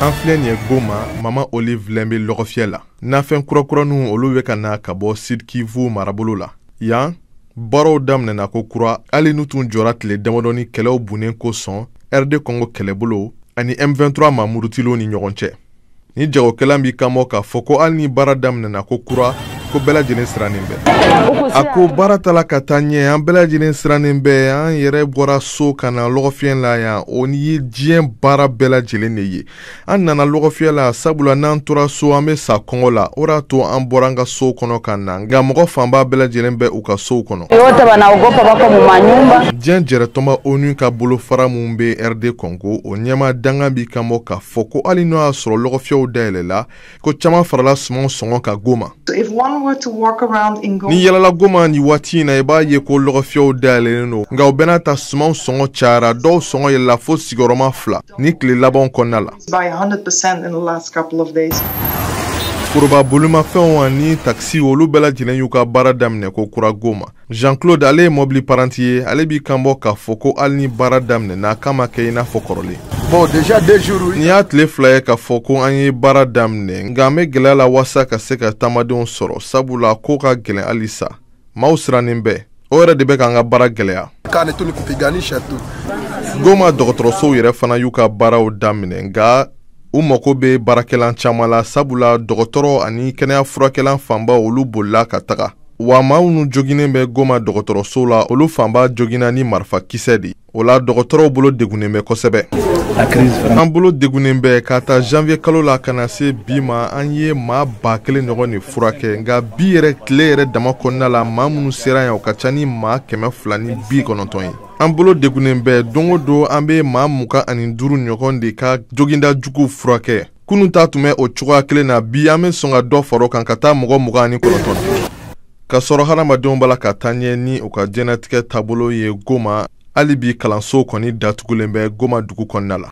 An filɛ nin ye Goma, Mama Olive Lembe lɔgɔfiyɛ la. Nafɛn kurakuraniw olu bɛ ka na ka bɔ Sud Kivu marabolo la. Yan, baaraw daminɛna ko kura hali n'u tun jɔra tile damadɔni kɛlɛw bunnen kosɔn RD Congo kɛlɛbolo ani M23 maa murutilenw ni ɲɔgɔn cɛ. Ni jagokɛla b'i kanbɔ k'a fɔ ko hali ni baara daminɛna ko kura, ko bɛɛ lajɛlen sirannen bɛ. A ko baara tala ka taa ɲɛ, an bɛɛ lajɛlen sirannen bɛ, an yɛrɛ bɔra so ka na lɔgɔfiyɛ la yan, o ni ye diɲɛ baara bɛɛ lajɛlen de ye. An nana lɔgɔfiyɛ la sabula n'an tora so an bɛ sa kɔngɔ la, o de y'a to an bɔra an ka sow kɔnɔ ka na, nka mɔgɔ fanba bɛɛ lajɛlen bɛ u ka sow kɔnɔ. Diɲɛ jɛrɛtɔnba ONU ka bolofara mun bɛ RD Congo, o ɲɛmaa dankan b'i kanbɔ k'a fɔ ko hali n'o y'a sɔrɔ lɔgɔfiyɛw dayɛlɛla, ko caman farala sumanw sɔngɔ kan Goma. Ni yalala Goma ni waati in na, i b'a ye ko lɔgɔfiyɛw dayɛlɛlen don, nka o bɛɛ n'a ta sumanw sɔngɔ cayara, dɔw sɔngɔ yɛlɛla fo sigiyɔrɔma 2 ni tile labanw kɔnɔna la. Foroba bolimafɛnw ani takisi olu bɛɛ lajɛlen y'u ka baara daminɛ ko kura Goma. Jean-Claude ale ye mɔbili paranti ye, ale b'i kanbɔ k'a fɔ ko hali ni baara daminɛna k'a ma kɛ i n'a fɔ kɔrɔlen. Bon, déjà 2 jours. Nin y'a tile 2 ye k'a fɔ ko an ye baara daminɛ, nka an bɛ gɛlɛya la waasa ka se ka taamadenw sɔrɔ, sabula ko ka gɛlɛn halisa. Maaw sirannen bɛ, o yɛrɛ de bɛ k'an ka baara gɛlɛya. Goma dɔgɔtɔrɔsow yɛrɛ fana y'u ka baaraw daminɛ, nka u mako bɛ baarakɛlan caman la, sabula dɔgɔtɔrɔ ani kɛnɛya furakɛlan fanba olu bolila ka taga. Wa maa minnu joginnen bɛ Goma dɔgɔtɔrɔso la, olu fanba joginna ni marifakisɛ de. O la dɔgɔtɔrɔw bolo degunnen bɛ kosɛbɛ. An bolo degunnen bɛ ka taa janvier kalo la ka na se bi ma, an ye maa 1000 ɲɔgɔn de furakɛ, nka bi yɛrɛ tile yɛrɛ dama kɔnɔna la, maa minnu sera yan o ka ca ni maa 290 ye. An bolo degunnen bɛ, don o don an bɛ maa 25 ɲɔgɔn de ka joginda juguw furakɛ. Kunun ta tun bɛ o cogoya kelen na, bi an bɛ sɔn ka dɔ fara o kan ka taa mɔgɔ 29. Ka sɔrɔ hadamadenw b'a la ka taa ɲɛ ni u ka diɲɛlatigɛ taabolo ye Goma, hali bi kalansow kɔni datugulen bɛ Goma dugu kɔnɔna la.